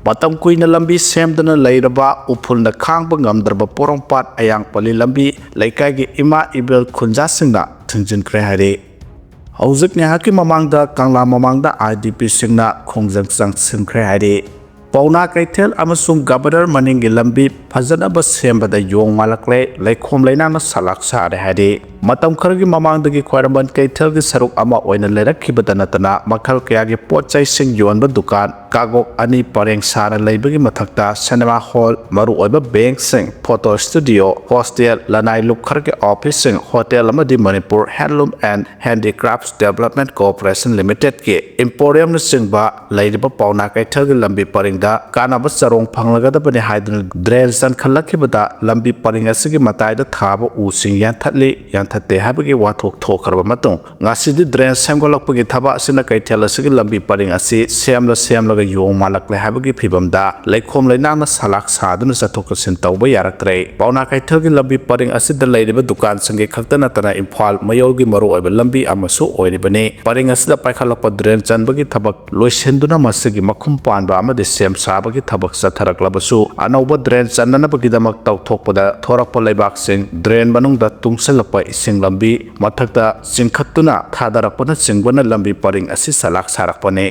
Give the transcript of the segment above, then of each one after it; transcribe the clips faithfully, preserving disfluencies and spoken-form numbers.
ꯃꯇꯝ ꯀꯨꯏꯅ ꯂꯝꯕꯤ ꯁꯦꯝꯗꯅ ꯂꯩꯔꯕ ꯎꯐꯨꯜꯅ ꯈꯥꯡꯕ ꯉꯝꯗ꯭ꯔꯕ ꯄꯣꯔꯣꯝꯄꯥꯠ ꯑꯌꯥꯡꯄꯜꯂꯤ ꯂꯝꯕꯤ ꯂꯩꯀꯥꯏꯒꯤ ꯏꯃꯥ ꯏꯕꯦꯜ ꯈꯨꯟꯖꯥꯁꯤꯡꯅ ꯊꯤꯡꯖꯤꯟꯈ꯭ꯔꯦ ꯍꯥꯏꯔꯤ꯫ ꯍꯧꯖꯤꯛ ꯉꯥꯏꯍꯥꯛꯀꯤ ꯃꯃꯥꯡꯗ ꯀꯪꯂꯥ ꯃꯃꯥꯡꯗ IDPꯁꯤꯡꯅ ꯈꯣꯡꯖꯪ ꯆꯪꯁꯤꯟꯈ꯭ꯔꯦ ꯍꯥꯏꯔꯤ꯫ ꯄꯥꯎꯅꯥ ꯀꯩꯊꯦꯜ ꯑꯃꯁꯨꯡ ꯒꯕꯔꯅꯔ ꯃꯅꯤꯡꯒꯤ ꯂꯝꯕꯤ ꯐꯖꯅꯕ ꯁꯦꯝꯕꯗ ꯌꯣꯡ ꯃꯥꯜꯂꯛꯂꯦ, ꯂꯩꯈꯣꯝ ꯂꯩꯅꯥꯡꯅ ꯁꯂꯥꯛ ꯁꯥꯔꯦ ꯍꯥꯏꯔꯤ꯫ ꯃꯇꯝ ꯈꯔꯒꯤ ꯃꯃꯥꯡꯗꯒꯤ ꯈ꯭ꯋꯥꯏꯔꯝꯕꯟ ꯀꯩꯊꯦꯜꯒꯤ ꯁꯔꯨꯛ ꯑꯃ ꯑꯣꯏꯅ ꯂꯩꯔꯛꯈꯤꯕꯗ ꯅꯠꯇꯅ ꯃꯈꯜ ꯀꯌꯥꯒꯤ ꯄꯣꯠ ꯆꯩꯁꯤꯡ ꯌꯣꯟꯕ ꯗꯨꯀꯥꯟ ꯀꯥꯒꯣꯛ ꯑꯅꯤ ꯄꯔꯦꯡ ꯁꯥꯅ ꯂꯩꯕꯒꯤ ꯃꯊꯛꯇ cinema hall, ꯃꯔꯨꯑꯣꯏꯕ bank ꯁꯤꯡ, photo studio, hostel, ꯂꯅꯥꯏ ꯂꯨꯞ ꯈꯔꯒꯤ office ꯁꯤꯡ, hotel ꯑꯃꯗꯤ Manipur Handloom and Handicrafts Development Corporation Limited ꯀꯤ Emporium ꯅꯆꯤꯡꯕ ꯂꯩꯔꯤꯕ ꯄꯥꯎꯅꯥ ꯀꯩꯊꯦꯜꯒꯤ ꯂꯝꯕꯤ ꯄꯔꯤꯡꯗ ꯀꯥꯟꯅꯕ ꯆꯔꯣꯡ ꯐꯪꯂꯒꯗꯕꯅꯤ ꯍꯥꯏꯗꯨꯅ drain ꯆꯟꯈꯠꯂꯛꯈꯤꯕꯗ ꯂꯝꯕꯤ ꯄꯔꯤꯡ ꯑꯁꯤꯒꯤ ꯃꯇꯥꯏꯗ ꯊꯥꯕ ꯎꯁꯤꯡ ꯌꯥꯟꯊꯠꯂꯤ, ꯌꯥꯟꯊꯠꯇꯦ ꯍꯥꯏꯕꯒꯤ ꯋꯥꯊꯣꯛ ꯊꯣꯛꯈ꯭ꯔꯕ ꯃꯇꯨꯡ, ꯉꯁꯤꯗꯤ drain ꯁꯦꯝꯒꯠꯂꯛꯄꯒꯤ ꯊꯕꯛ ꯑꯁꯤꯅ ꯀꯩꯊꯦꯜ ꯑꯁꯤꯒꯤ ꯂꯝꯕꯤ ꯄꯔꯤꯡ ꯑꯁꯤ ꯁꯦꯝꯂ ꯁꯦꯝꯂꯒ ꯌꯣꯡ ꯃꯥꯜꯂꯛꯂꯦ ꯍꯥꯏꯕꯒꯤ ꯐꯤꯕꯝꯗ ꯂꯩꯈꯣꯝ ꯂꯩꯅꯥꯡꯅ ꯁꯂꯥꯛ ꯁꯥꯗꯨꯅ ꯆꯠꯊꯣꯛ ꯆꯠꯁꯤꯟ ꯇꯧꯕ ꯌꯥꯔꯛꯇ꯭ꯔꯦ꯫ ꯄꯥꯎꯅꯥ ꯀꯩꯊꯦꯜꯒꯤ ꯂꯝꯕꯤ ꯄꯔꯤꯡ ꯑꯁꯤꯗ ꯂꯩꯔꯤꯕ ꯗꯨꯀꯥꯟꯁꯤꯡꯒꯤ ꯈꯛꯇ ꯅꯠꯇꯅ ꯏꯝꯐꯥꯜ ꯃꯌꯣꯜꯒꯤ ꯃꯔꯨꯑꯣꯏꯕ ꯂꯝꯕꯤ ꯑꯃꯁꯨ ꯑꯣꯏꯔꯤꯕꯅꯤ꯫ ꯄꯔꯤꯡ ꯑꯁꯤꯗ ꯄꯥꯏꯈꯠꯂꯛꯄ drain ꯆꯟꯕꯒꯤ ꯊꯕꯛ ꯂꯣꯏꯁꯤꯟꯗꯨꯅ ꯃꯁꯤꯒꯤ ꯃꯈꯨꯝ ꯄꯥꯟꯕ ꯑꯃꯗꯤ ꯁꯦꯝ ꯁꯥꯕꯒꯤ ꯊꯕꯛ ꯆꯠꯊꯔꯛꯂꯕꯁꯨ, ꯑꯅꯧꯕ drain ꯆꯟꯅꯅꯕꯒꯤꯗꯃꯛ ꯇꯧꯊꯣꯛꯄꯗ ꯊꯣꯔꯛꯄ ꯂꯩꯕꯥꯛꯁꯤꯡ drain ꯃꯅꯨꯡꯗ ꯇꯨꯡꯁꯤꯜꯂꯛꯄ ꯏꯁꯤꯡ ꯂꯝꯕꯤ ꯃꯊꯛꯇ ꯆꯤꯡꯈꯠꯇꯨꯅ ꯊꯥꯗꯔꯛꯄꯅꯆꯤꯡꯕꯅ ꯂꯝꯕꯤ ꯄꯔꯤꯡ ꯑꯁꯤ ꯁꯂꯥꯛ ꯁꯥꯔꯛꯄꯅꯤ꯫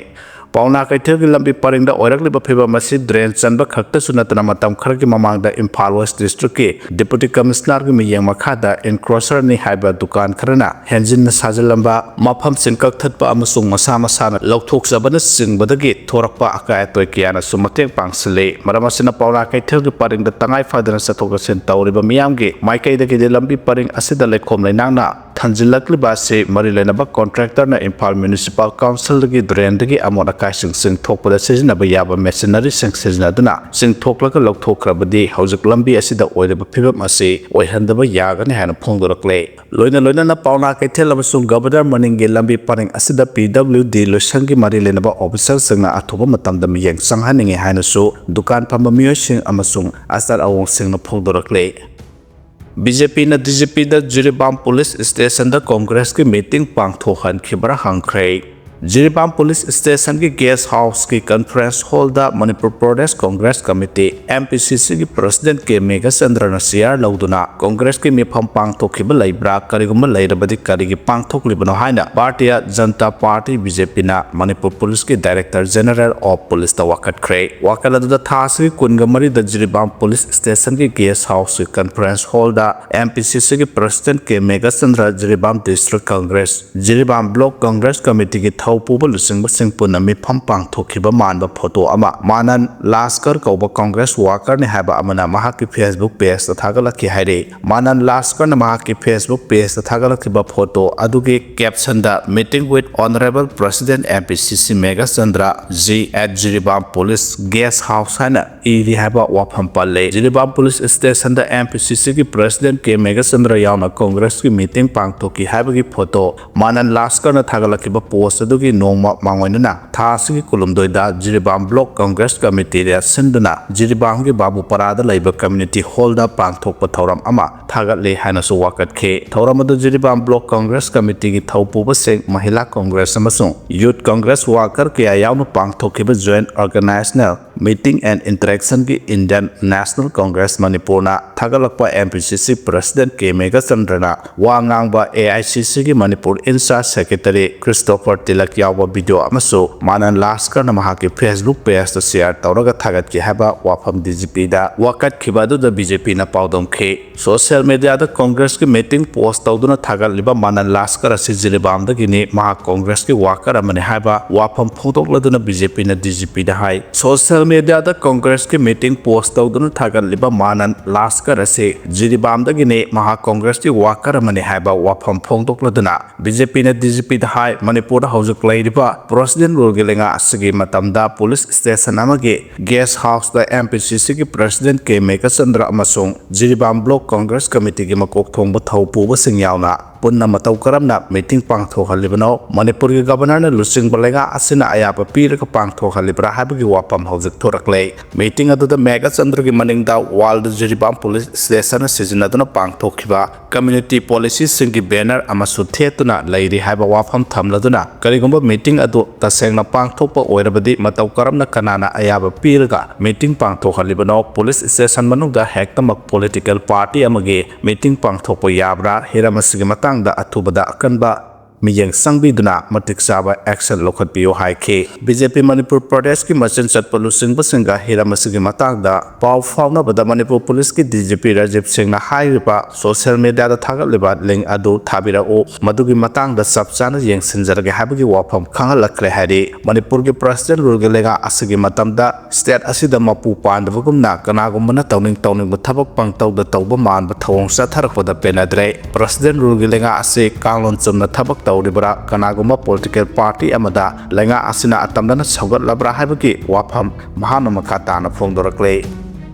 ꯄꯥꯎꯅꯥ ꯀꯩꯊꯦꯜꯒꯤ ꯂꯝꯕꯤ ꯄꯔꯤꯡꯗ ꯑꯣꯏꯔꯛꯂꯤꯕ ꯐꯤꯕꯝ ꯑꯁꯤ drain ꯆꯟꯕ ꯈꯛꯇꯁꯨ ꯅꯠꯇꯅ ꯃꯇꯝ ꯈꯔꯒꯤ ꯃꯃꯥꯡꯗ ꯏꯝꯐꯥꯜ West District ꯀꯤ Deputy Commissioner ꯒꯤ ꯃꯤꯠꯌꯦꯡ ꯃꯈꯥꯗ encroacher ꯅꯤ ꯍꯥꯏꯕ ꯗꯨꯀꯥꯟ ꯈꯔꯅ ꯍꯦꯟꯖꯤꯟꯅ ꯁꯥꯖꯤꯜꯂꯝꯕ, ꯃꯐꯝꯁꯤꯡ ꯀꯛꯊꯠꯄ ꯑꯃꯁꯨꯡ ꯃꯁꯥ ꯃꯁꯥꯅ ꯂꯧꯊꯣꯛꯆꯕꯅꯆꯤꯡꯕꯗꯒꯤ ꯊꯣꯔꯛꯄ ꯑꯀꯥꯏ ꯑꯇꯣꯏ ꯀꯌꯥꯅꯁꯨ ꯃꯇꯦꯡ ꯄꯥꯡꯁꯤꯜꯂꯤ꯫ ꯃꯔꯝ ꯑꯁꯤꯅ ꯄꯥꯎꯅꯥ ꯀꯩꯊꯦꯜꯒꯤ ꯄꯔꯤꯡꯗ ꯇꯉꯥꯏ ꯐꯗꯅ ꯆꯠꯊꯣꯛ ꯆꯠꯁꯤꯟ ꯇꯧꯔꯤꯕ ꯃꯤꯌꯥꯝꯒꯤ ꯃꯥꯏꯀꯩꯗꯒꯤꯗꯤ ꯂꯝꯕꯤ ꯄꯔꯤꯡ ꯑꯁꯤꯗ ꯂꯩꯈꯣꯝ ꯂꯩꯅꯥꯡꯅ ꯊꯟꯖꯤꯜꯂꯛꯂꯤꯕ ꯑꯁꯤ ꯃꯔꯤ ꯂꯩꯅꯕ contractor ꯅ ꯏꯝꯐꯥꯜ Municipal Council ꯗꯒꯤ drain ꯗꯒꯤ ꯑꯃꯣꯠ ꯑꯀꯥꯏꯁꯤꯡ ꯆꯤꯡꯊꯣꯛꯄꯗ ꯁꯤꯖꯤꯟꯅꯕ ꯌꯥꯕ machinery ꯁꯤꯡ ꯁꯤꯖꯤꯟꯅꯗꯨꯅ ꯆꯤꯡꯊꯣꯛꯂꯒ ꯂꯧꯊꯣꯛꯈ꯭ꯔꯕꯗꯤ ꯍꯧꯖꯤꯛ ꯂꯝꯕꯤ ꯑꯁꯤꯗ ꯑꯣꯏꯔꯤꯕ ꯐꯤꯕꯝ ꯑꯁꯤ ꯑꯣꯏꯍꯟꯗꯕ ꯌꯥꯒꯅꯤ ꯍꯥꯏꯅ ꯐꯣꯡꯗꯣꯔꯛꯂꯦ꯫ ꯂꯣꯏꯅ ꯂꯣꯏꯅꯅ ꯄꯥꯎꯅꯥ ꯀꯩꯊꯦꯜ ꯑꯃꯁꯨꯡ ꯒꯕꯔꯅꯔ ꯃꯅꯤꯡꯒꯤ ꯂꯝꯕꯤ ꯄꯔꯤꯡ ꯑꯁꯤꯗ PWD ꯂꯣꯏꯁꯪꯒꯤ ꯃꯔꯤ ꯂꯩꯅꯕ officer ꯁꯤꯡꯅ ꯑꯊꯨꯕ ꯃꯇꯝꯗ ꯃꯤꯠꯌꯦꯡ ꯆꯪꯍꯟꯅꯤꯡꯏ ꯍꯥꯏꯅꯁꯨ ꯗꯨꯀꯥꯟ ꯐꯝꯕ ꯃꯤꯑꯣꯏꯁꯤꯡ ꯑꯃꯁꯨꯡ ꯑꯆꯥꯔ ꯑꯋꯣꯡꯁꯤꯡꯅ ꯐꯣꯡꯗꯣꯔꯛꯂꯦ꯫ BJP ꯅ DGP ꯗ ꯖꯤꯔꯤꯕꯥꯝ Police Station ꯗ Congress ꯀꯤ meeting ꯄꯥꯡꯊꯣꯛꯍꯟꯈꯤꯕ꯭ꯔꯥ ꯍꯪꯈ꯭ꯔꯦ꯫ ꯖꯤꯔꯤꯕꯥꯝ ꯄꯨꯂꯤꯁ ꯁ꯭ꯇꯦꯁꯟꯒꯤ ꯒꯦꯁ ꯍꯥꯎꯁꯀꯤ ꯀꯟꯐꯔꯦꯟꯁ ꯍꯣꯜꯗ Manipur Pradesh Congress committee, M P C ꯁꯤꯒꯤ ꯄ꯭ꯔꯁꯤꯗꯦꯟꯠ ꯀꯦ ꯃꯦꯘꯆꯟꯗ꯭ꯔꯅ ꯆꯤꯌꯥꯔ ꯂꯧꯗꯨꯅ ꯀꯣꯡꯒ꯭ꯔꯦꯁꯀꯤ ꯃꯤꯐꯝ ꯄꯥꯡꯊꯣꯛꯈꯤꯕ ꯂꯩꯕ꯭ꯔꯥ? ꯀꯔꯤꯒꯨꯝꯕ ꯂꯩꯔꯕꯗꯤ ꯀꯔꯤꯒꯤ ꯄꯥꯡꯊꯣꯛꯂꯤꯕꯅꯣ ꯍꯥꯏꯅ Bharatiya Janata Party, B J ꯄꯤꯅ ꯃꯅꯤꯄꯨꯔ ꯄꯨꯂꯤꯁꯀꯤ ꯗꯥꯏꯔꯦꯛꯇꯔ ꯖꯦꯅꯔꯦꯜ ꯑꯣꯐ ꯄꯨꯂꯤꯁꯇ ꯋꯥꯀꯠꯈ꯭ꯔꯦ꯫ ꯋꯥꯀꯠ ꯑꯗꯨꯗ ꯊꯥ ꯑꯁꯤꯒꯤ ꯀꯨꯟꯒ ꯃꯔꯤꯗ ꯖꯤꯔꯤꯕꯥꯝ ꯄꯨꯂꯤꯁ ꯁ꯭ꯇꯦꯁꯟꯒꯤ ꯒꯦꯁ ꯍꯥꯎꯁꯀꯤ ꯀꯟꯐꯔꯦꯟꯁ ꯍꯣꯜꯗ ꯑꯦꯝ ꯄꯤ ꯁꯤ ꯁꯤꯒꯤ president K Meghachandra, Jiribam district Congress, Jiribam block Congress ꯀꯃꯤꯇꯤꯒꯤ ꯊꯧꯄꯨꯕ ꯂꯨꯆꯤꯡꯕꯁꯤꯡ ꯄꯨꯟꯅ ꯃꯤꯐꯝ ꯄꯥꯡꯊꯣꯛꯈꯤꯕ ꯃꯥꯟꯕ ꯐꯣꯇꯣ ꯑꯃ ꯃꯥꯅꯟ ꯂꯥꯁꯀꯔ ꯀꯧꯕ ꯀꯣꯡꯒ꯭ꯔꯦꯁ ꯋꯥꯀꯔꯅꯤ ꯍꯥꯏꯕ ꯑꯃꯅ ꯃꯍꯥꯛꯀꯤ ꯐꯦꯁꯕꯨꯛ ꯄꯦꯖꯇ ꯊꯥꯒꯠꯂꯛꯈꯤ ꯍꯥꯏꯔꯤ꯫ ꯃꯥꯅꯟ ꯂꯥꯁꯀꯔꯅ ꯃꯍꯥꯛꯀꯤ ꯐꯦꯁꯕꯨꯛ ꯄꯦꯖꯇ ꯊꯥꯒꯠꯂꯛꯈꯤꯕ ꯐꯣꯇꯣ ꯑꯗꯨꯒꯤ ꯀꯦꯞꯁꯟꯗ "Meeting with Honorable President M P C C Meghachandra ji at Jiribam Police Guest House" ꯍꯥꯏꯅ ꯏꯔꯤ ꯍꯥꯏꯕ ꯋꯥꯐꯝ ꯄꯜꯂꯦ꯫ Jiribam police ꯁ꯭ꯇꯦꯁꯟꯗ M P C ꯁꯤꯒꯤ ꯄ꯭ꯔꯁꯤꯗꯦꯟꯠ ꯀꯦ ꯃꯦꯘꯆꯟꯗ꯭ꯔ ꯌꯥꯎꯅ ꯀꯣꯡꯒ꯭ꯔꯦꯁꯀꯤ ꯃꯤꯇꯤꯡ ꯄꯥꯡꯊꯣꯛꯈꯤ ꯍꯥꯏꯕꯒꯤ ꯐꯣꯇꯣ ꯃꯥꯅꯟ ꯂꯥꯁꯀꯔꯅ ꯊꯥꯒꯠꯂꯛꯈꯤꯕ ꯄꯣꯁ ꯑꯗꯨꯒꯤ ꯅꯣꯡꯃ ꯃꯥꯡꯑꯣꯏꯅꯅ ꯊꯥ ꯑꯁꯤꯒꯤ ꯀꯨꯟꯍꯨꯝꯗꯣꯏꯗ ꯖꯤꯔꯤꯕꯥꯝ ꯕ꯭ꯂꯣꯛ ꯀꯣꯡꯒ꯭ꯔꯦꯁ ꯀꯃꯤꯇꯤꯗ ꯁꯤꯟꯗꯨꯅ ꯖꯤꯔꯤꯕꯥꯝꯒꯤ ꯕꯥꯕꯨꯄꯥꯔꯥꯗ ꯂꯩꯕ ꯀꯝꯃ꯭ꯌꯨꯅꯤꯇꯤ ꯍꯣꯜꯗ ꯄꯥꯡꯊꯣꯛꯄ ꯊꯧꯔꯝ ꯑꯃ ꯊꯥꯒꯠꯂꯤ ꯍꯥꯏꯅꯁꯨ ꯋꯥꯀꯠꯈꯤ꯫ ꯊꯧꯔꯝ ꯑꯗꯨ ꯖꯤꯔꯤꯕꯥꯝ ꯕ꯭ꯂꯣꯛ ꯀꯣꯡꯒ꯭ꯔꯦꯁ ꯀꯃꯤꯇꯤꯒꯤ ꯊꯧꯄꯨꯕꯁꯤꯡ, ꯃꯍꯤꯂꯥ ꯀꯣꯡꯒ꯭ꯔꯦꯁ ꯑꯃꯁꯨꯡ ꯌꯨꯊ ꯀꯣꯡꯒ꯭ꯔꯦꯁ ꯋꯥꯀꯔ ꯀꯌꯥ ꯌꯥꯎꯅ ꯄꯥꯡꯊꯣꯛꯈꯤꯕ ꯖꯣꯏꯟꯠ ꯑꯣꯔꯒꯅꯥꯏꯖꯦꯁꯅꯦꯜ ꯃꯤꯇꯤꯡ ꯑꯦꯟ ꯏꯟꯇꯔꯦꯛꯁꯟꯒꯤ ꯏꯟꯗꯤꯌꯟ ꯅꯦꯁꯅꯦꯜ ꯀꯣꯡꯒ꯭ꯔꯦꯁ ꯃꯅꯤꯄꯨꯔꯅ ꯊꯥꯒꯠꯂꯛꯄ ꯑꯦꯝ ꯄꯤ ꯁꯤ ꯁꯤ ꯄ꯭ꯔꯁꯤꯗꯦꯟꯠ ꯀꯦ ꯃꯦꯘꯆꯟꯗ꯭ꯔꯅ ꯋꯥ ꯉꯥꯡꯕ, ꯑꯦ ꯑꯥꯏ ꯁꯤ ꯁꯤꯒꯤ Manipur in-charge secretary Christopher tilak ꯌꯥꯎꯕ ꯚꯤꯗꯤꯑꯣ ꯑꯃꯁꯨ ꯃꯥꯅꯟ ꯂꯥꯁꯀꯔꯅ ꯃꯍꯥꯛꯀꯤ ꯐꯦꯁꯕꯨꯛ ꯄꯦꯖꯇ ꯁꯤꯌꯥꯔ ꯇꯧꯔꯒ ꯊꯥꯒꯠꯈꯤ ꯍꯥꯏꯕ ꯋꯥꯐꯝ ꯗꯤ ꯖꯤ ꯄꯤꯗ ꯋꯥꯀꯠꯈꯤꯕ ꯑꯗꯨꯗ ꯕꯤ ꯖꯦ ꯄꯤꯅ ꯄꯥꯎꯗꯝꯈꯤ꯫ ꯁꯣꯁꯤꯌꯦꯜ ꯃꯤꯗꯤꯌꯥꯗ ꯀꯣꯡꯒ꯭ꯔꯦꯁꯀꯤ ꯃꯤꯇꯤꯡ ꯄꯣꯁ ꯇꯧꯗꯨꯅ ꯊꯥꯒꯠꯂꯤꯕ ꯃꯥꯅꯟ ꯂꯥꯁꯀꯔ ꯑꯁꯤ ꯖꯤꯔꯤꯕꯥꯝꯗꯒꯤꯅꯤ, ꯃꯍꯥꯛ ꯀꯣꯡꯒ꯭ꯔꯦꯁꯀꯤ ꯋꯥꯀꯔ ꯑꯃꯅꯤ ꯍꯥꯏꯕ ꯋꯥꯐꯝ ꯐꯣꯡꯗꯣꯛꯂꯗꯨꯅ ꯕꯤ ꯖꯦ ꯄꯤꯅ ꯗꯤ ꯖꯤ ꯄꯤꯗ ꯍꯥꯏ꯫ ꯁꯣꯁꯤꯌꯦꯜ ꯃꯤꯗꯤꯌꯥꯗ ꯀꯣꯡꯒ꯭ꯔꯦꯁꯀꯤ ꯃꯤꯇꯤꯡ ꯄꯣꯁ ꯇꯧꯗꯨꯅ ꯊꯥꯒꯠꯂꯤꯕ ꯃꯥꯅꯟ ꯂꯥꯁꯀꯔ ꯑꯁꯤ ꯖꯤꯔꯤꯕꯥꯝꯗꯒꯤꯅꯤ, ꯃꯍꯥꯛ ꯀꯣꯡꯒ꯭ꯔꯦꯁꯀꯤ ꯋꯥꯀꯔ ꯑꯃꯅꯤ ꯍꯥꯏꯕ ꯋꯥꯐꯝ ꯐꯣꯡꯗꯣꯛꯂꯗꯨꯅ ꯕꯤ ꯖꯦ ꯄꯤꯅ ꯗꯤ ꯖꯤ ꯄꯤꯗ ꯍꯥꯏ, ꯃꯅꯤꯄꯨꯔꯗ ꯍꯧꯖꯤꯛ ꯂꯩꯔꯤꯕ ꯄ꯭ꯔꯁꯤꯗꯦꯟꯠ ꯔꯨꯜꯒꯤ ꯂꯩꯉꯥꯛ ꯑꯁꯤꯒꯤ ꯃꯇꯝꯗ ꯄꯨꯂꯤꯁ ꯁ꯭ꯇꯦꯁꯟ ꯑꯃꯒꯤ ꯒꯦꯁ ꯍꯥꯎꯁꯇ ꯑꯦꯝ ꯄꯤ ꯁꯤ ꯁꯤꯒꯤ ꯄ꯭ꯔꯁꯤꯗꯦꯟꯠ ꯀꯦ ꯃꯦꯘꯆꯟꯗ꯭ꯔ ꯑꯃꯁꯨꯡ ꯖꯤꯔꯤꯕꯥꯝ ꯕ꯭ꯂꯣꯛ ꯀꯣꯡꯒ꯭ꯔꯦꯁ ꯀꯃꯤꯇꯤꯒꯤ ꯃꯀꯣꯛ ꯊꯣꯡꯕ ꯊꯧꯄꯨꯕꯁꯤꯡ ꯌꯥꯎꯅ ꯄꯨꯟꯅ ꯃꯇꯧ ꯀꯔꯝꯅ ꯃꯤꯇꯤꯡ ꯄꯥꯡꯊꯣꯛꯍꯜꯂꯤꯕꯅꯣ? ꯃꯅꯤꯄꯨꯔꯒꯤ ꯒꯕꯔꯅꯔꯅ ꯂꯨꯆꯤꯡꯕ ꯂꯩꯉꯥꯛ ꯑꯁꯤꯅ ꯑꯌꯥꯕ ꯄꯤꯔꯒ ꯄꯥꯡꯊꯣꯛꯍꯜꯂꯤꯕ꯭ꯔꯥ ꯍꯥꯏꯕꯒꯤ ꯋꯥꯐꯝ ꯍꯧꯖꯤꯛ ꯊꯣꯔꯛꯂꯦ꯫ ꯃꯤꯇꯤꯡ ꯑꯗꯨꯗ ꯃꯦꯘꯆꯟꯗ꯭ꯔꯒꯤ ꯃꯅꯤꯡꯗ ꯋꯥꯜꯗ ꯖꯤꯔꯤꯕꯥꯝ ꯄꯨꯂꯤꯁ ꯁ꯭ꯇꯦꯁꯟꯅ ꯁꯤꯖꯤꯟꯅꯗꯨꯅ ꯄꯥꯡꯊꯣꯛꯈꯤꯕ ꯀꯝꯃ꯭ꯌꯨꯅꯤꯇꯤ ꯄꯣꯂꯤꯁꯤꯁꯤꯡꯒꯤ ꯕꯦꯅꯔ ꯑꯃꯁꯨ ꯊꯦꯠꯇꯨꯅ ꯂꯩꯔꯤ ꯍꯥꯏꯕ ꯋꯥꯐꯝ ꯊꯝꯂꯗꯨꯅ, ꯀꯔꯤꯒꯨꯝꯕ ꯃꯤꯇꯤꯡ ꯑꯗꯨ ꯇꯁꯦꯡꯅ ꯄꯥꯡꯊꯣꯛꯄ ꯑꯣꯏꯔꯕꯗꯤ ꯃꯇꯧ ꯀꯔꯝꯅ ꯀꯅꯥꯅ ꯑꯌꯥꯕ ꯄꯤꯔꯒ ꯃꯤꯇꯤꯡ ꯄꯥꯡꯊꯣꯛꯍꯜꯂꯤꯕꯅꯣ? ꯄꯨꯂꯤꯁ ꯁ꯭ꯇꯦꯁꯟ ꯃꯅꯨꯡꯗ ꯍꯦꯛꯇꯃꯛ ꯄꯣꯂꯤꯇꯤꯀꯦꯜ ꯄꯥꯔꯇꯤ ꯑꯃꯒꯤ ꯃꯤꯇꯤꯡ ꯄꯥꯡꯊꯣꯛꯄ ꯌꯥꯕ꯭ꯔꯥ? ꯍꯤꯔꯝ ꯑꯁꯤꯒꯤ ꯃꯇꯥꯡꯗ ꯑꯊꯨꯕꯗ ꯑꯀꯟꯕ ꯃꯤꯠꯌꯦꯡ ꯆꯪꯕꯤꯗꯨꯅ ꯃꯇꯤꯛ ꯆꯥꯕ ꯑꯦꯛꯁꯟ ꯂꯧꯈꯠꯄꯤꯌꯨ ꯍꯥꯏꯈꯤ꯫ ꯕꯤ ꯖꯦ ꯄꯤ ꯃꯅꯤꯄꯨꯔ ꯄ꯭ꯔꯗꯦꯁꯀꯤ ꯃꯆꯤꯟ ꯆꯠꯄ ꯂꯨꯆꯤꯡꯕꯁꯤꯡꯒ ꯍꯤꯔꯝ ꯑꯁꯤꯒꯤ ꯃꯇꯥꯡꯗ ꯄꯥꯎ ꯐꯥꯎꯅꯕꯗ ꯃꯅꯤꯄꯨꯔ ꯄꯨꯂꯤꯁꯀꯤ ꯗꯤ ꯖꯤ ꯄꯤ ꯔꯥꯖꯤꯕ ꯁꯤꯡꯅ ꯍꯥꯏꯔꯤꯕ ꯁꯣꯁꯤꯌꯦꯜ ꯃꯤꯗꯤꯌꯥꯗ ꯊꯥꯒꯠꯂꯤꯕ ꯂꯤꯡ ꯑꯗꯨ ꯊꯥꯕꯤꯔꯛꯎ, ꯃꯗꯨꯒꯤ ꯃꯇꯥꯡꯗ ꯆꯞ ꯆꯥꯅ ꯌꯦꯡꯁꯤꯟꯖꯔꯒꯦ ꯍꯥꯏꯕꯒꯤ ꯋꯥꯐꯝ ꯈꯪꯍꯜꯂꯛꯈ꯭ꯔꯦ ꯍꯥꯏꯔꯤ꯫ ꯃꯅꯤꯄꯨꯔꯒꯤ ꯄ꯭ꯔꯁꯤꯗꯦꯟ ꯔꯨꯜꯒꯤ ꯂꯩꯉꯥꯛ ꯑꯁꯤꯒꯤ ꯃꯇꯝꯗ ꯁ꯭ꯇꯦꯠ ꯑꯁꯤꯗ ꯃꯄꯨ ꯄꯥꯟꯗꯕꯒꯨꯝꯅ ꯀꯅꯥꯒꯨꯝꯕꯅ ꯇꯧꯅꯤꯡ ꯇꯧꯅꯤꯡꯕ ꯊꯕꯛ ꯄꯪꯇꯧꯗ ꯇꯧꯕ ꯃꯥꯟꯕ ꯊꯧꯑꯣꯡ ꯆꯠꯊꯔꯛꯄꯗ ꯄꯦꯟꯅꯗ꯭ꯔꯦ꯫ ꯄ꯭ꯔꯁꯤꯗꯦꯟ ꯔꯨꯜꯒꯤ ꯂꯩꯉꯥꯛ ꯑꯁꯤ ꯀꯥꯡꯂꯣꯟ ꯆꯨꯝꯅ ꯊꯕꯛ ꯇꯧꯔꯤꯕ꯭ꯔꯥ? ꯀꯅꯥꯒꯨꯝꯕ ꯄꯣꯂꯤꯇꯤꯀꯦꯜ ꯄꯥꯔꯇꯤ ꯑꯃꯗ ꯂꯩꯉꯥꯛ ꯑꯁꯤꯅ ꯑꯇꯝꯅꯅ ꯁꯧꯒꯠꯂꯕ꯭ꯔꯥ ꯍꯥꯏꯕꯒꯤ ꯋꯥꯐꯝ ꯃꯍꯥꯛꯅ ꯃꯈꯥ ꯇꯥꯅ ꯐꯣꯡꯗꯣꯔꯛꯂꯦ꯫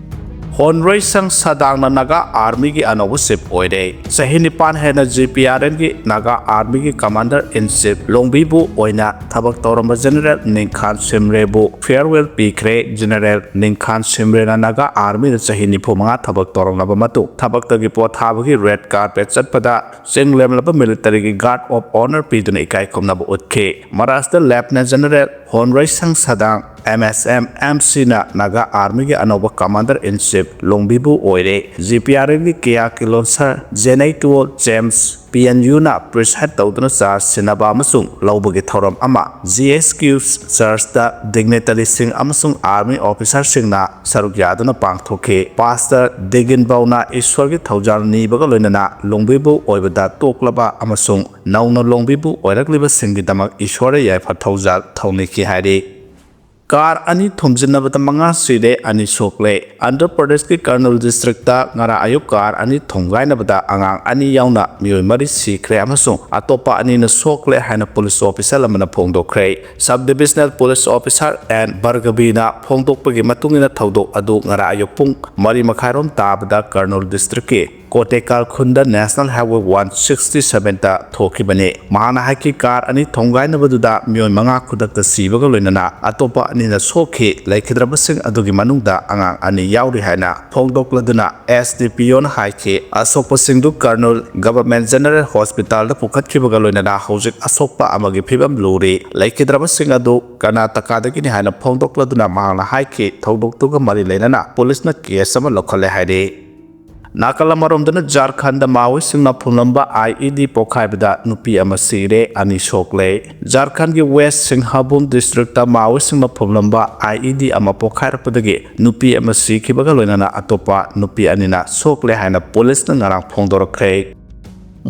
ꯍꯣꯟꯔꯣꯏ ꯁꯪ ꯁꯗꯥꯡꯅ ꯅꯥꯒꯥ ꯑꯥꯔꯃꯤꯒꯤ ꯑꯅꯧꯕ ꯆꯤꯐ ꯑꯣꯏꯔꯦ꯫ ꯆꯍꯤ ꯅꯤꯄꯥꯟ ꯍꯦꯟꯅ ꯖꯤ ꯄꯤ ꯑꯥꯔ ꯑꯦꯜꯒꯤ ꯅꯥꯒꯥ ꯑꯥꯔꯃꯤꯒꯤ ꯀꯃꯥꯟꯗꯔ ꯏꯟ ꯆꯤꯐ ꯂꯣꯡꯕꯤꯕꯨ ꯑꯣꯏꯅ ꯊꯕꯛ ꯇꯧꯔꯝꯕ ꯖꯦꯅꯦꯔꯦꯜ ꯅꯤꯡꯈꯥꯟ ꯁꯤꯝꯔꯦꯕꯨ ꯐꯤꯌꯔꯋꯦꯜ ꯄꯤꯈ꯭ꯔꯦ꯫ ꯖꯦꯅꯦꯔꯦꯜ ꯅꯤꯡꯈꯥꯟ ꯁꯤꯝꯔꯦꯅ ꯅꯥꯒꯥ ꯑꯥꯔꯃꯤꯗ ꯆꯍꯤ ꯅꯤꯐꯨ ꯃꯉꯥ ꯊꯕꯛ ꯇꯧꯔꯝꯂꯕ ꯃꯇꯨꯡ ꯊꯕꯛꯇꯒꯤ ꯄꯣꯊꯥꯕꯒꯤ ꯔꯦꯗ ꯀꯥꯔꯄꯦꯠ ꯆꯠꯄꯗ ꯆꯤꯡ ꯂꯦꯝꯂꯕ ꯃꯤꯂꯤꯇꯔꯤꯒꯤ ꯒꯥꯔꯗ ꯑꯣꯐ ꯑꯣꯅꯔ ꯄꯤꯗꯨꯅ ꯏꯀꯥꯏ ꯈꯨꯝꯅꯕ ꯎꯠꯈꯤ꯫ ꯃꯍꯥꯔꯥꯁꯇ꯭ꯔ ꯂꯦꯐꯇꯅꯦꯟ ꯖꯦꯅꯦꯔꯦꯜ ꯍꯣꯟꯔꯣꯏ ꯁꯪ ꯁꯗꯥꯡ, ꯑꯦꯝ ꯑꯦꯁ ꯑꯦꯝ ꯑꯦꯝ ꯁꯤꯅ ꯅꯥꯒꯥ ꯑꯥꯔꯃꯤꯒꯤ ꯑꯅꯧꯕ ꯀꯃꯥꯟꯗꯔ ꯏꯟ ꯆꯤꯐ ꯂꯣꯡꯕꯤꯕꯨ ꯑꯣꯏꯔꯦ꯫ ꯖꯤ ꯄꯤ ꯑꯥꯔ ꯑꯦꯜꯒꯤ ꯀꯦꯌꯥ ꯀꯤꯂꯣꯟꯁꯔ ꯖꯦꯅꯩꯇꯨꯋꯣ ꯖꯦꯝꯁ ꯄꯤ ꯑꯦꯟ ꯌꯨꯅ ꯄ꯭ꯔꯤꯁꯥꯏꯗ ꯇꯧꯗꯨꯅ ꯆꯥꯔꯖ ꯁꯤꯟꯅꯕ ꯑꯃꯁꯨꯡ ꯂꯧꯕꯒꯤ ꯊꯧꯔꯝ ꯑꯃ ꯖꯤ ꯑꯦꯁ ꯀ꯭ꯌꯨ ꯆꯔꯆꯇ ꯗꯤꯒꯅꯤꯇꯔꯤꯁꯤꯡ ꯑꯃꯁꯨꯡ ꯑꯥꯔꯃꯤ ꯑꯣꯐꯤꯁꯥꯔꯁꯤꯡꯅ ꯁꯔꯨꯛ ꯌꯥꯗꯨꯅ ꯄꯥꯡꯊꯣꯛꯈꯤ꯫ ꯄꯥꯁꯇꯔ ꯗꯤꯒꯤꯟꯕꯧꯅ ꯏꯁ꯭ꯋꯔꯒꯤ ꯊꯧꯖꯥꯜ ꯅꯤꯕꯒ ꯂꯣꯏꯅꯅ ꯂꯣꯡꯕꯤꯕꯨ ꯑꯣꯏꯕꯗ ꯇꯣꯛꯂꯕ ꯑꯃꯁꯨꯡ ꯅꯧꯅ ꯂꯣꯡꯕꯤꯕꯨ ꯑꯣꯏꯔꯛꯂꯤꯕꯁꯤꯡꯒꯤꯗꯃꯛ ꯏꯁ꯭ꯋꯔ ꯌꯥꯏꯐ ꯊꯧꯖꯥꯜ ꯊꯧꯅꯤꯈꯤ ꯍꯥꯏꯔꯤ꯫ ꯀꯥꯔ ꯑꯅꯤ ꯊꯣꯝꯖꯤꯟꯅꯕꯗ ꯃꯉꯥ ꯁꯤꯔꯦ, ꯑꯅꯤ ꯁꯣꯛꯂꯦ꯫ ꯑꯟꯙ꯭ꯔ ꯄ꯭ꯔꯗꯦꯁꯀꯤ ꯀꯔꯅꯨꯜ ꯗꯤꯁꯇ꯭ꯔꯤꯛꯇ ꯉꯔꯥꯡ ꯑꯌꯨꯛ ꯀꯥꯔ ꯑꯅꯤ ꯊꯣꯝꯒꯥꯏꯅꯕꯗ ꯑꯉꯥꯡ ꯑꯅꯤ ꯌꯥꯎꯅ ꯃꯤꯑꯣꯏ ꯃꯔꯤ ꯁꯤꯈ꯭ꯔꯦ ꯑꯃꯁꯨꯡ ꯑꯇꯣꯞꯄ ꯑꯅꯤꯅ ꯁꯣꯛꯂꯦ ꯍꯥꯏꯅ ꯄꯨꯂꯤꯁ ꯑꯣꯐꯤꯁꯥꯔ ꯑꯃꯅ ꯐꯣꯡꯗꯣꯛꯈ꯭ꯔꯦ꯫ Sub divisional police officer and ꯕꯔꯒꯕꯤꯅ ꯐꯣꯡꯗꯣꯛꯄꯒꯤ ꯃꯇꯨꯡ ꯏꯟꯅ ꯊꯧꯗꯣꯛ ꯑꯗꯨ ꯉꯔꯥꯡ ꯑꯌꯨꯛ ꯄꯨꯡ ꯃꯔꯤ ꯃꯈꯥꯏꯔꯣꯝ ꯇꯥꯕꯗ ꯀꯔꯅꯨꯜ ꯗꯤꯁꯇ꯭ꯔꯤꯛꯀꯤ ꯀꯣꯇꯦꯀꯥꯜ ꯈꯨꯟꯗ National Highway one sixty seven ꯇ ꯊꯣꯛꯈꯤꯕꯅꯤ꯫ ꯃꯍꯥꯛꯅ ꯍꯥꯏꯈꯤ, ꯀꯥꯔ ꯑꯅꯤ ꯊꯣꯝꯒꯥꯏꯅꯕꯗꯨꯗ ꯃꯤꯑꯣꯏ ꯃꯉꯥ ꯈꯨꯗꯛꯇ ꯁꯤꯕꯒ ꯂꯣꯏꯅꯅ ꯑꯇꯣꯞꯄ ꯑꯅꯤꯅ ꯁꯣꯛꯈꯤ꯫ ꯂꯩꯈꯤꯗ꯭ꯔꯕꯁꯤꯡ ꯑꯗꯨꯒꯤ ꯃꯅꯨꯡꯗ ꯑꯉꯥꯡ ꯑꯅꯤ ꯌꯥꯎꯔꯤ ꯍꯥꯏꯅ ꯐꯣꯡꯗꯣꯛꯂꯗꯨꯅ S D P O ꯅ ꯍꯥꯏꯈꯤ, ꯑꯁꯣꯛꯄꯁꯤꯡꯗꯨ Kurnool Government General Hospital ꯗ ꯄꯨꯈꯠꯈꯤꯕꯒ ꯂꯣꯏꯅꯅ ꯍꯧꯖꯤꯛ ꯑꯁꯣꯛꯄ ꯑꯃꯒꯤ ꯐꯤꯕꯝ ꯂꯨꯔꯤ꯫ ꯂꯩꯈꯤꯗ꯭ꯔꯕꯁꯤꯡ ꯑꯗꯨ ꯀꯔꯅꯥꯇꯀꯥꯗꯒꯤꯅꯤ ꯍꯥꯏꯅ ꯐꯣꯡꯗꯣꯛꯂꯗꯨꯅ ꯃꯍꯥꯛꯅ ꯍꯥꯏꯈꯤ, ꯊꯧꯗꯣꯛꯇꯨꯒ ꯃꯔꯤ ꯂꯩꯅꯅ ꯄꯨꯂꯤꯁꯅ ꯀꯦꯁ ꯑꯃ ꯂꯧꯈꯠꯂꯦ ꯍꯥꯏꯔꯤ꯫ ꯅꯥꯀꯜ ꯑꯃꯔꯣꯝꯗꯅ ꯖꯥꯔꯈꯟꯗ ꯃꯥꯑꯣꯏꯁꯤꯡꯅ ꯐꯨꯝꯂꯝꯕ I E D ꯄꯣꯈꯥꯏꯕꯗ ꯅꯨꯄꯤ ꯑꯃ ꯁꯤꯔꯦ, ꯑꯅꯤ ꯁꯣꯛꯂꯦ꯫ ꯖꯥꯔꯈꯟꯗꯒꯤ West Singhabhum district ꯇ ꯃꯥꯑꯣꯏꯁꯤꯡꯅ ꯐꯨꯝꯂꯝꯕ I E D ꯑꯃ ꯄꯣꯈꯥꯏꯔꯛꯄꯗꯒꯤ ꯅꯨꯄꯤ ꯑꯃ ꯁꯤꯈꯤꯕꯒ ꯂꯣꯏꯅꯅ ꯑꯇꯣꯞꯄ ꯅꯨꯄꯤ ꯑꯅꯤꯅ ꯁꯣꯛꯂꯦ ꯍꯥꯏꯅ ꯄꯨꯂꯤꯁꯅ ꯉꯔꯥꯡ ꯐꯣꯡꯗꯣꯔꯛꯈ꯭ꯔꯦ꯫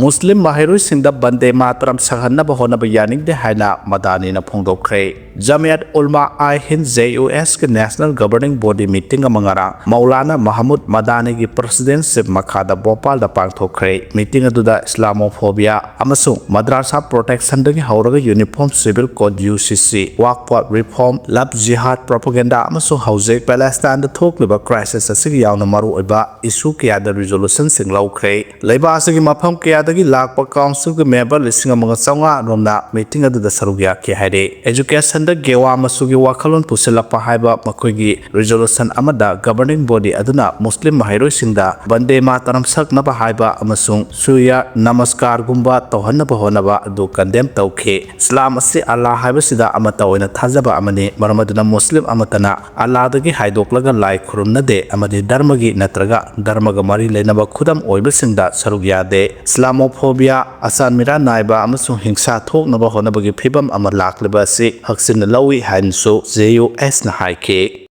ꯃꯨꯁꯂꯤꯝ ꯃꯍꯩꯔꯣꯏꯁꯤꯡꯗ ꯕꯟꯗꯦ ꯃꯥꯇꯔꯝ ꯁꯛꯍꯟꯅꯕ ꯍꯣꯠꯅꯕ ꯌꯥꯅꯤꯡꯗꯦ ꯍꯥꯏꯅ ꯃꯗꯥꯅꯤꯅ ꯐꯣꯡꯗꯣꯛꯈ꯭ꯔꯦ꯫ Jamiat Ulema-i Hind, J U H ꯀꯤ National Governing Body meeting ꯑꯃ ꯉꯔꯥꯡ ꯃꯧꯂꯥꯅꯥ ꯃꯍꯃꯨꯗ ꯃꯗꯥꯅꯤꯒꯤ presidentship ꯃꯈꯥꯗ ꯚꯣꯄꯥꯜꯗ ꯄꯥꯡꯊꯣꯛꯈ꯭ꯔꯦ꯫ Meeting ꯑꯗꯨꯗ Islamophobia ꯑꯃꯁꯨꯡ ꯃꯗ꯭ꯔꯥꯁꯥ protectionꯗꯒꯤ ꯍꯧꯔꯒ Uniform Civil Code, U C C, Waqf reform, love jihad, propaganda ꯑꯃꯁꯨꯡ ꯍꯧꯖꯤꯛ ꯄꯦꯂꯦꯁꯇꯥꯏꯟꯗ ꯊꯣꯛꯂꯤꯕ crisis ꯑꯁꯤꯒꯤ ꯌꯥꯎꯅ ꯃꯔꯨꯑꯣꯏꯕ issue ꯀꯌꯥꯗ resolutionꯁꯤꯡ ꯂꯧꯈ꯭ꯔꯦ꯫ ꯂꯩꯕꯥꯛ ꯑꯁꯤꯒꯤ ꯃꯐꯝ ꯀꯌꯥꯗꯒꯤ ꯂꯥꯛꯄ councilꯒꯤ member ꯂꯤꯁꯤꯡ ꯑꯃꯒ ꯆꯥꯝꯃꯉꯥ ꯔꯣꯝꯅ meeting ꯑꯗꯨꯗ ꯁꯔꯨꯛ ꯌꯥꯈꯤ ꯍꯥꯏꯔꯦ꯫ Educationꯗ ꯒꯦꯋꯥ ꯃꯆꯨꯒꯤ ꯋꯥꯈꯜꯂꯣꯟ ꯄꯨꯁꯤꯜꯂꯛꯄ ꯍꯥꯏꯕ ꯃꯈꯣꯏꯒꯤ resolution ꯑꯃꯗ governing body ꯑꯗꯨꯅ ꯃꯨꯁꯂꯤꯝ ꯃꯍꯩꯔꯣꯏꯁꯤꯡꯗ ꯕꯟꯗꯦ ꯃꯥꯇꯔꯝ ꯁꯛꯅꯕ ꯍꯥꯏꯕ ꯑꯃꯁꯨꯡ ꯁꯨꯔꯌ ꯅꯃꯁꯀꯥꯔꯒꯨꯝꯕ ꯇꯧꯍꯟꯅꯕ ꯍꯣꯠꯅꯕ ꯑꯗꯨ condemn ꯇꯧꯈꯤ꯫ ꯏꯁꯂꯥꯝ ꯑꯁꯤ ꯑꯜꯂꯥꯍ ꯍꯥꯏꯕꯁꯤꯗ ꯑꯃꯠꯇ ꯑꯣꯏꯅ ꯊꯥꯖꯕ ꯑꯃꯅꯤ, ꯃꯔꯝ ꯑꯗꯨꯅ ꯃꯨꯁꯂꯤꯝ ꯑꯃꯠꯇꯅ ꯑꯜꯂꯥꯍꯗꯒꯤ ꯍꯥꯏꯗꯣꯛꯂꯒ ꯂꯥꯏ ꯈꯨꯔꯨꯝꯅꯗꯦ ꯑꯃꯗꯤ ꯙꯔꯃꯒꯤ ꯅꯠꯇ꯭ꯔꯒ ꯙꯔꯃꯒ ꯃꯔꯤ ꯂꯩꯅꯕ ꯈꯨꯗꯝ ꯑꯣꯏꯕꯁꯤꯡꯗ ꯁꯔꯨꯛ ꯌꯥꯗꯦ꯫ Islamophobia, ꯑꯆꯥꯟ ꯃꯤꯔꯥꯟ ꯅꯥꯏꯕ ꯑꯃꯁꯨꯡ ꯍꯤꯡꯁꯥ ꯊꯣꯛꯅꯕ ꯍꯣꯠꯅꯕꯒꯤ ꯐꯤꯚꯝ ꯑꯃ ꯂꯥꯛꯂꯤꯕ ꯑꯁꯤ ꯍꯛꯆꯤꯟꯅ ꯂꯧꯏ ꯍꯥꯏꯅꯁꯨ J U H ꯅ ꯍꯥꯏꯈꯤ꯫